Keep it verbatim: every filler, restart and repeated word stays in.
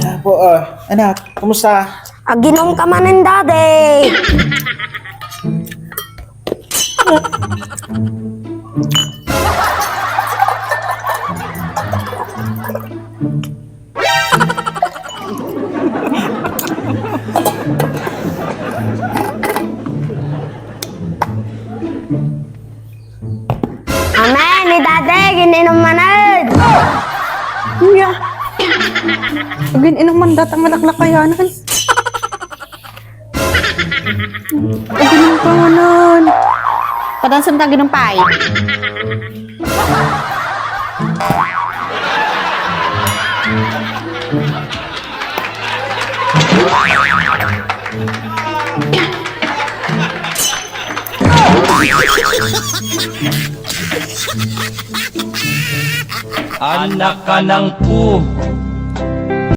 Apo, ah, anak, kumusta? Aginom ka manen, Daddy. Amen, ni Daddy, gin-inom manen. Iya. Gin-inom man datang malaklakayanan. Aginom ka nga nun. Padansan ka, aginom pay. Anak ka ng pu-